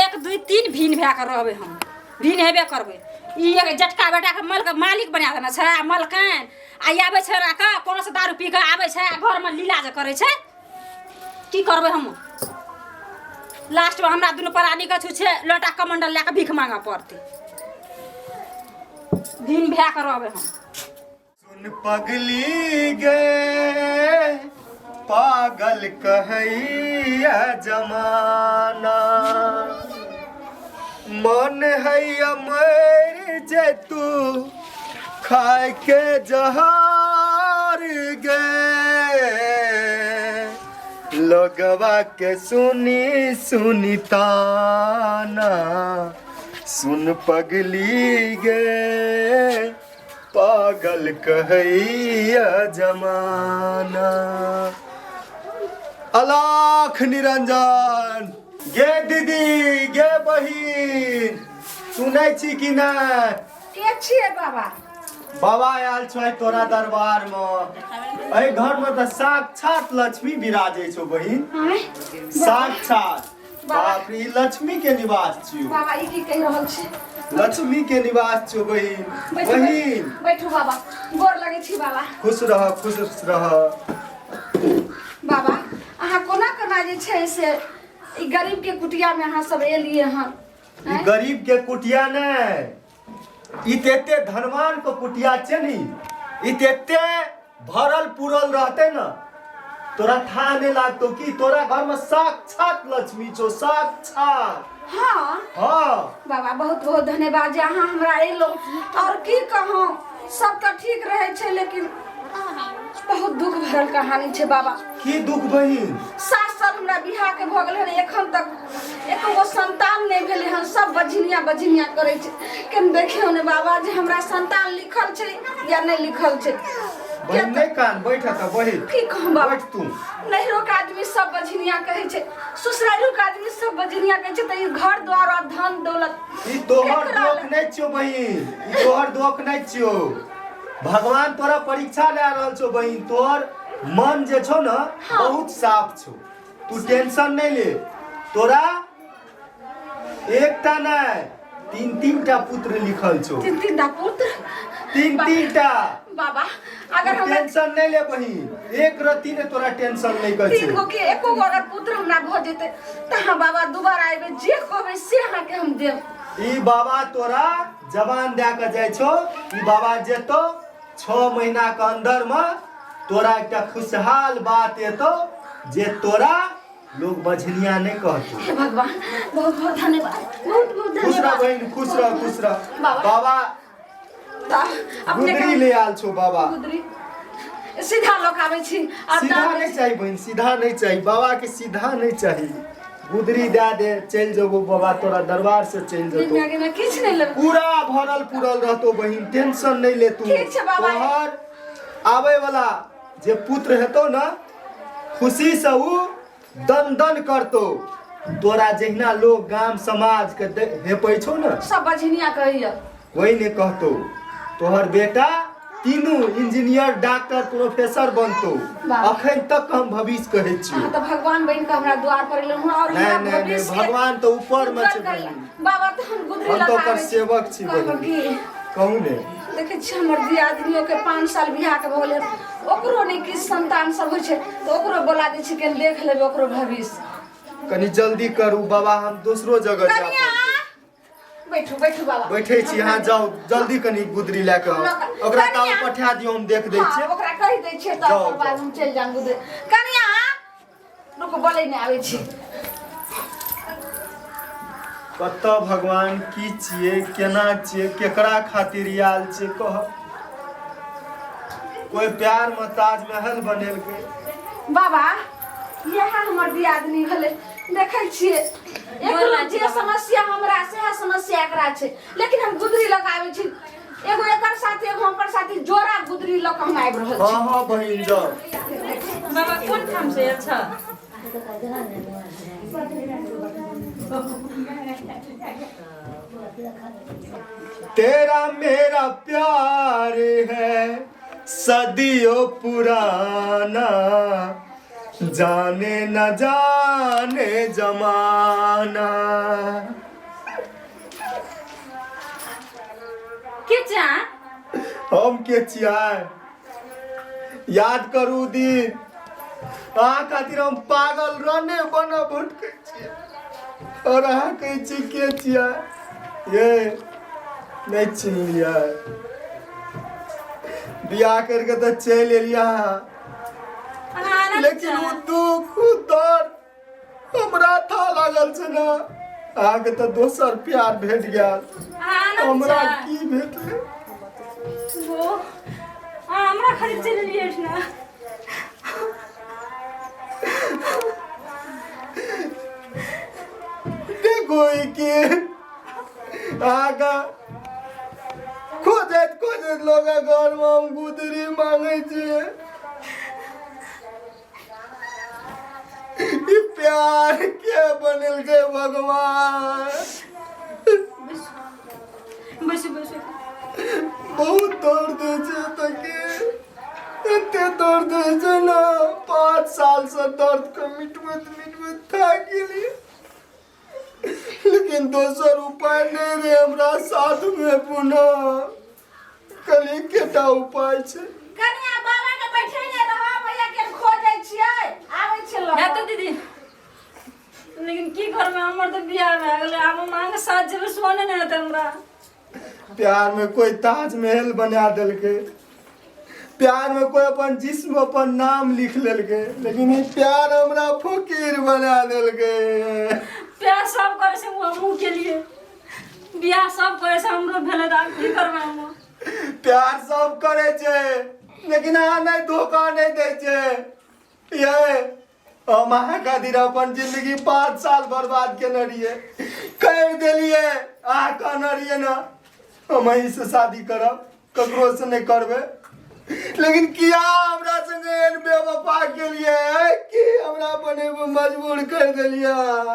एक दुई तीन भिन भए कऽ रहबै हम भिन हेबे करबै ई एक जटका बेटाके मलके मालिक बना देने छै आ मलकाइन आ ई आबै छै कऽ कोनो से दारू पी कऽ आबै छै आ घरमे लीला जे करै छै की करबै हम लास्टमे हमरा दुनू प्राणीके छुछे लोटा कमंडल लए कऽ भीख मांगऽ पड़तै भिन भए कऽ रहबै हम सुन पगली गे पागल कहैया जमाना मन हैया मर जे तू खाय के जहार गे लोगवा के सुनी सुनी ताना सुन पगली गे पागल कहैया जमाना अलाख निरंजन गे दीदी गे बहिन सुनै छी कि नहि के छियै बाबा बाबा आयल छै तोरा दरबार मे एहि घर मे तऽ साक्षात लक्ष्मी विराजै छौ बहिन आँय? साक्षात बाप रे ई लक्ष्मी के निवास छियौ बाबा ई की कहि रहल छी लक्ष्मी के निवास छियौ बहिन बैठू बहिन बैठू बाबा गोर लगै छी बाबा खुश रह खुश रह बाबा अहाँ कोना कोना जे छै से ई गरीब के कुटिया में अहाँ सब एलियै हन ई आँय? गरीब के कुटिया ने ई तऽ एते धनवान के कुटिया छै नी ई तऽ एते भरल पुरल रहते न तोरा था नहीं लागतो कि तोरा घर में साक्षात लक्ष्मी छो साक्षात हाँ हाँ बाबा बहुत बहुत धन्यवाद जे अहाँ हमरा एलो और की कहूँ सब तऽ ठीक रहै छै लेकिन बहुत दुख भरल कहानी छै बाबा की दुख बहिन 7 साल हमरा बियाह के भऽ गेलै हन एखन तक एको गो संतान नहि भेलै हन सब बझिनिया बझिनिया करै छै केन देखियौ ने बाबा जे हमरा संतान लिखल छै या नहि लिखल छै बहिन नहि कान बैठ तऽ बहिन की कहूँ बाबा बैठ तू नैहरो के आदमी सब बझिनिया कहै छै ससुरारियो के आदमी सब बझिनिया कहै छै तऽ ई घर द्वार और धन दौलत ई तोहर केकरा दोख लग? नहि छियौ बहिन ई तोहर दोख नहि छियौ भगवान तोरा परीक्षा लए रहल छौ बहिन तोहर मन जे छौ ने बहुत साफ छौ तू टेंशन नहि ले तोरा एकटा नहि तीन तीन टा पुत्र लिखल छौ तीन तीन टा पुत्र तीन तीन टा बाबा अगर तू हमरा टेंशन नहि ले बहिन एक रत्ती ने तोरा टेंशन नहि कर तीन गो के एको गो अगर पुत्र हमरा भऽ जेतै तऽ अहाँ बाबा दोबारा एबै जे कहबै से अहाँके हम देब ई बाबा तोरा जवान दए कऽ जाइ छौ ई बाबा जेतौ 6 महीना के अंदर में तोरा एकटा खुशहाल बात एतौ जे तोरा लोग बझनिया नहीं कहतो हे भगवान बहुत बहुत धन्यवाद बहुत बहुत खुश रह धन्यवाद बहिन खुश रह खुश रह बाबा। बाबा तऽ अपने गुदरी ले आयल छौ बाबा गुदरी सीधा लोक आबै छी आब सीधा दाम नहीं चाही बहिन सीधा नहीं चाही बाबा के सीधा नहीं चाही गुदरी दए दे चलि जेबो बाबा तोरा दरबार से चलि जेतौ आगे में किछु नहि लेबै पूरा भरल पुरल रहतो बहिन टेंशन नहीं ले तू ठीक छै बाबा। तोहर आबै वाला जे पुत्र हेतौ ने खुशी से उ दन दन करतो तोरा जहिना लोग गाम समाज के हेपै छौ ने सब बझनिया कहैया कोई नहीं कहतो तोहर बेटा तीनू इंजीनियर डॉक्टर प्रोफेसर बनतो वाह। अखन तक हम भविष्य कहै छियौ अहाँ तऽ भगवान बनि कऽ हमरा द्वार पर एलहुँ और नहीं हमरा नहीं नहीं भविष्य के भगवान तऽ ऊपर में छै उज्जवल करला। बहिन। बाबा तऽ हम गुदरी हम तऽ ओकर लगाबै छी। सेवक छी कहलहुँ बहिन की कहू ने देखै छियै हमर दियादनियोके 5 साल बियाहके भऽ गेलै ओकरो नहि किछु संतान सब होइ छै तऽ ओकरो बोला दै छियै कनि देख लेबै ओकरो भविष्य कनि जल्दी करू बाबा हम दोसरो जगह जाय कनिया पड़तै। बैठू बैठू बाबा बैठै छी अहाँ जाउ जल्दी कनि गुदरी लए कऽ आउ। ओकरा कनिया। ताबे पठा दियौ हम देख दै हाँ, छियै ओकरा कहि दै छियै तऽ जाउ, ओकर बाद जाउ। हम चलि जायब गुदरी कनिया रुकू बोलै नहि आबै छी कतऽ भगवान की छियै केना छियै केकरा खातिर आयल छियै कह कोई प्यार में ताजमहल बनेलकै बाबा इएह हमर दियादनी भेलै देखै छियै एकरो जे समस्या हमरा सएह समस्या एकरा छै लेकिन हम गुदरी लगाबै छी एगो एकर साथी एगो हमर साथी जोड़ा गुदरी लऽ कऽ हम आबि रहल छी हाँ हाँ बहिन जाओ बाबा कोन ठाम से आयल छ तेरा मेरा प्यार है सदियों पुराना जाने न जाने जमाना। के चा? हम के छियै? याद करू दिन, अहाँ खातिर हम पागल रने बना भटकै छियै और अहाँ कहै छी के छियै? ये नहि चिन्हलियै? बियाह करके तऽ चलि एलियै अहाँ, लेकिन ओ दुख ओ दर्द हमरा था लागल छै ने। अहाँके तऽ दोसर प्यार भेट गेल, हमरा की भेटलै? वो हमरा खातिर चलि एलियै ना। देखो ई के अहाँके खोजैत खोजैत लोक घरमे हम गुदरी मांगै छियै। ई प्यार के बनेलकै भगवान? बैसू बैसू। बहुत दर्द होइ छै तके, एते दर्द होइ छै ने, 5 साल से दर्द के मिटबैत मिटबैत थाकि गेलियै, लेकिन दोसर उपाय नहि रहे हमरा साथ में। पुनः कहलियै केटा उपाय छै। कनिया, बाबा के बैठे ने रह, भैया के खोजै छियै, आबै छै लऽ। है तऽ दीदी, लेकिन की करबै? हमर तऽ बियाह भए गेलै, आब हम अहाँके साथ जेबै सोने नहि हेतै हमरा। प्यार में कोई ताजमहल बना देलकै, प्यार में कोई अपन जिस्म अपन नाम लिख लेलकै, लेकिन ई प्यार हमरा फकीर बना देलकै। प्यार सब करै छै, हमहूँ केलियै। बियाह सब करै छै, हमरो भेलै, तऽ आब की करबै हम? प्यार सब करै छै, लेकिन अहाँ नहि धोखा नहि दै छै। ये हम अहाँ खातिर अपन जिंदगी 5 साल बर्बाद केने रहियै, कहि देलियै। अहाँ कहने रहियै ने, हम अहीं से शादी करब, ककरो से नहि करबै, लेकिन किया हमरा संगे एहन बेवफा केलियै कि हमरा बनेबै मजबूर कर देलियै?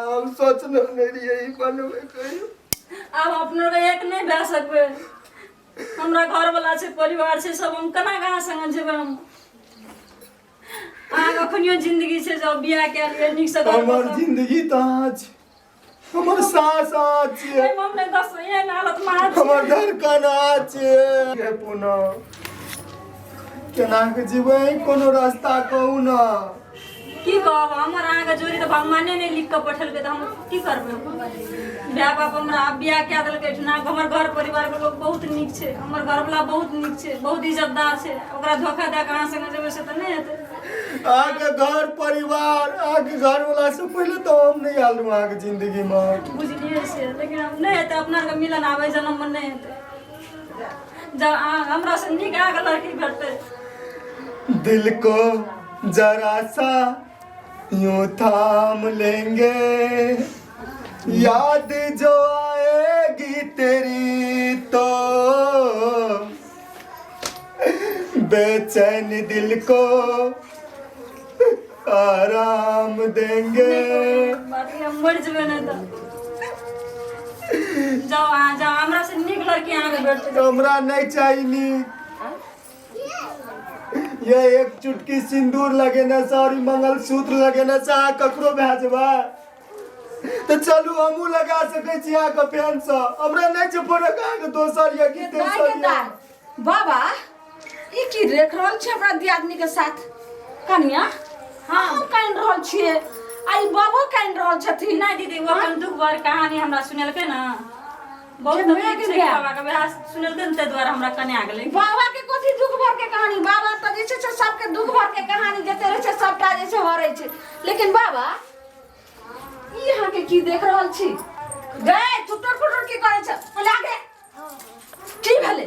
हम सोचने नहि रहियै ई बनबै कहियो। आब अपनो एक नहि भए सकबै। हमरा घरवला छै, परिवार छै सब, हम केना कहाँ संगे जेबै हम? अहाँके अखनियो जिंदगी छै, जब बियाह कए लिअ नीकसँ घर हमर बसाउ। जिंदगी तऽ अहाँ छी, हमर सास अहाँ छियै। एहिमे हम नहि दस एहन हालतमे अहाँ छियै। हमर धड़कन अहाँ छियै। हे पुनः केना के जीबै? कोनो रास्ता कहू ने। की कहब, हमर अहाँके जोड़ी तऽ भगवाने नहि लिख कऽ पठेलकै, तऽ हम की करबै? माय बाप हमरा आब बियाह कए देलकै एहिठिना। हमर घर परिवारके लोक बहुत नीक छै, हमर घरवला बहुत नीक छै, बहुत इज्जतदार छै। ओकरा धोखा दए कऽ अहाँ संगे जेबै से तऽ नहि हेतै। अहाँके घर परिवार, अहाँके घरवला से पहिले तऽ हम नहि आयल रहूँ अहाँके जिंदगीमे। बुझलियै से, लेकिन हम नहि हेतै। अपना आरके मिलन आबै जनममे नहि हेतै। जब अहाँ हमरा से नीक अहाँके लड़की भेटतै। दिल को जरा सा यूं थाम लेंगे, याद जो आएगी तेरी तो बेचैन दिल को आराम देंगे। बात हम मरि जेबै नहि तऽ। जाओ अहाँ जाओ, हमरा से नीक लड़की अहाँके भेटतै। हमरा नहीं चाहिए नीक। ये एक चुटकी सिंदूर लगेने से और ई मंगलसूत्र लगेने से अहाँ ककरो भए जेबै तऽ चलू, हमहूँ लगा सकै छी अहाँके फैनसँ। हमरा नहि छै फरक अहाँके दोसर यऽ कि तेसर यऽ। बाबा, ई की देख रहल छी हमरा दियादनी के साथ? कनिया, हाँ, हम कानि रहल छियै आ ई बाबो कानि रहल छथिन। नहि दीदी, ओ अपन दुख भर कहानी हमरा सुनेलकै ने, बहुत जे तकलीफ भए छै गेल। बाबा के वएह सुनेलकै ने, ताहि दुआरे हमरा कने गेलै। बाबा के कथी दुख भर के कहानी? बाबा तऽ जे छै से सबके दुख भर के कहानी जते रहै छै सबटा जे छै हरै छै। लेकिन बाबा, ई अहाँके की देख रहल छी? गए चुटुर फुटुर की करै छै? लागे की भेलै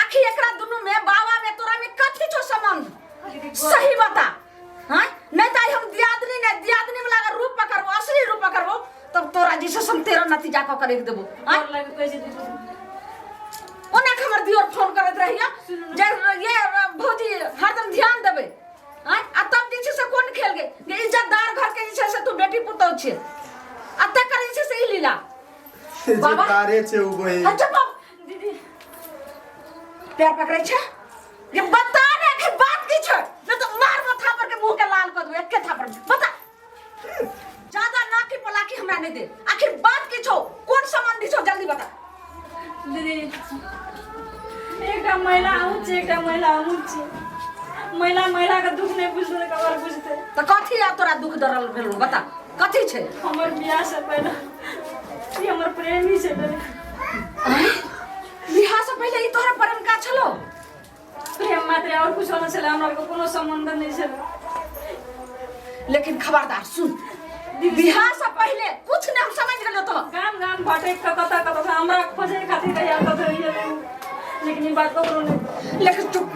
आखिर एकरा दुनू में, बाबा में, तोरा में कथी छौ संबंध? सही बता। हाँ, नहीं तो हम दियादनी ने दियादनी वाला अगर रूप पकड़बो, असली रूप पकड़बो, तब तोरा जे छै से हम तेरा नतीजा कऽ के रखि देबो। आँय? डर लागि कहै छै दीदी। ओना के हमर दियोर फोन करैत रहिया जे ये भौजी हरदम ध्यान देबै। आँय, आ तब जे छै से कोन खेल गे जे इज्जतदार घर के जे छै से तू बेटी पुतहु छै आ तकर जे छै से ई लीला। जे बाबा। तारे छै ओ बहिन। अच्छा बाप। दीदी। पैर पकड़ै छै ये, बता ने आखिर बात की छै, नहीं तो मार माथा पर के मुंह। मुंह के लाल कर देबो एके थापड़ में। बता ज्यादा नाकी पलाकी हमरा नहीं दे आखिर बात की छौ कोन संबंधी छौ जल्दी बता दीदी एकटा महिला हमहूँ छी एकटा महिला हमहूँ छी महिला महिलाके दुख नहि बुझतै तऽ ककर बुझतै तऽ कथी आ तोरा दुख दरल भेल बता कथी छै हमर बियाह से पहिले ई हमर प्रेमी छलै बियाह से पहिले ई तोहर प्रेम का छलो प्रेम मात्र और कुछो नहि छलै हमरा कोनो सम्बन्ध नहि छलै लेकिन खबरदार सुन बियाह से पहिले कुछ नहीं हम समझ गेलो तो गाम गाम भटक कऽ कतऽ कतऽ से हमरा खोजै खातिर कहिया कतऽ गेलै लेकिन ई बात ककरो नहि लेकिन चुप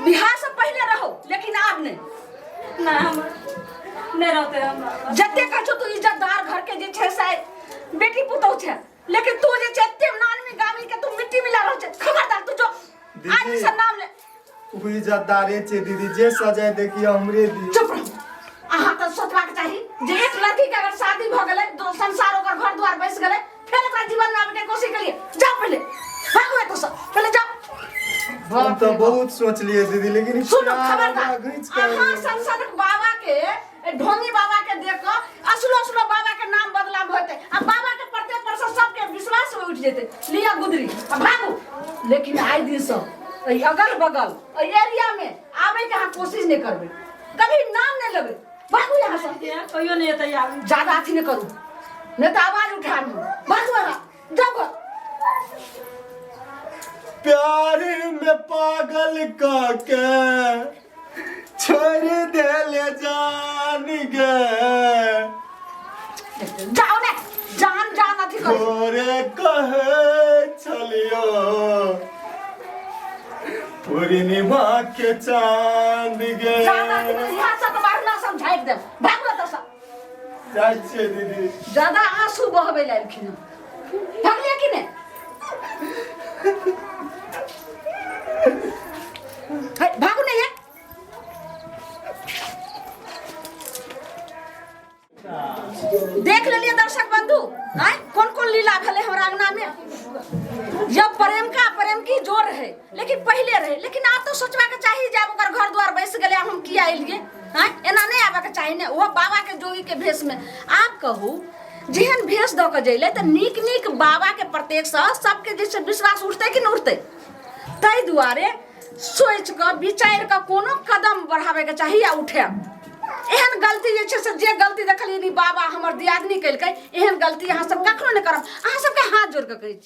बियाह से पहिले रहो लेकिन आब नहीं ना हमर नहि रहतै हमरा जते कहै छौ तू इज्जतदार घर के जे छै से बेटी पुतहु छै लेकिन तू जे छै एते नानमी गामी के तू मिट्टी मिला रहल छै खबरदार तू जो दीदी। आदमी से नाम ले ओ इज्जतदारे छै दीदी जे सजाय देखिए हमरे दियौ चुप रहो अहाँ तऽ सोचबाक चाही जे एक लड़की के अगर शादी भऽ गेलै तो संसार ओकर घर द्वार बसि गेलै फेर ओकरा जीवन में आबैके कोशिश करिए जाओ पहिले भागू एतऽ से पहिले जाओ हम तऽ बहुत सोचलिए दीदी लेकिन सुनो प्यार खबरदार हमरा घींच के अहाँ संसदक बाबा के ढोंगी बाबा के देख कऽ असलो असलो बाबा के नाम बदनाम होते आ बाबा के प्रत्येक पर से सबके विश्वास उठि जेते लिया गुदरी आ भागू लेकिन आइ दिन से एहि अगल बगल एहि एरिया में आबै के अहाँ कोशिश नहीं करबै कभी नाम नहीं लेबै भागू यहाँ से कहियो नहीं एतै आबू ज्यादा अथी नहीं करू नहीं तो आवाज उठाबू भागू अहाँ जाओ घर। प्यार में पागल का के छोड़ देले जान गे जाओ ने जान जान अथी करू तोरे कहे चलियो पूर्णिमा के चांद गे ज्यादा अथी करू यहाँ से तो बाहर ना समझाइ देब भागू एतऽ से जाइ छियै दीदी ज्यादा आंसू बहबै लए एलखिन हँ भगलियै कि नहि हे, भागू नहीं है देख लेलिए दर्शक बंधु आय कौन कौन लीला भेलै हमरा अंगना में जब प्रेम का प्रेम की जोर रहे लेकिन पहले रहे लेकिन आब तो सोचबा के चाही जे आब ओकर घर द्वार बसि गेलै आब हम किया एलियै आँय एना नहि आबऽ के चाही ने ओहो बाबा के जोगी के भेष में आब कहू जेहन भेष दऽ के जैलै तऽ नीक नीक बाबा के प्रत्येकसँ सबके जे छै विश्वास उठतै कि नहि उठतै ताहि दुआरे सोचि कऽ विचारि कऽ कोनो कदम बढ़ाबैके चाही आ उठायब एहन गलती जे छै से जे गलती देखलियै नी बाबा हमर दियादनी केलकै एहन गलती अहाँ सब कखनो नहि करब अहाँ सबके हाथ जोड़ि कऽ कहै छी।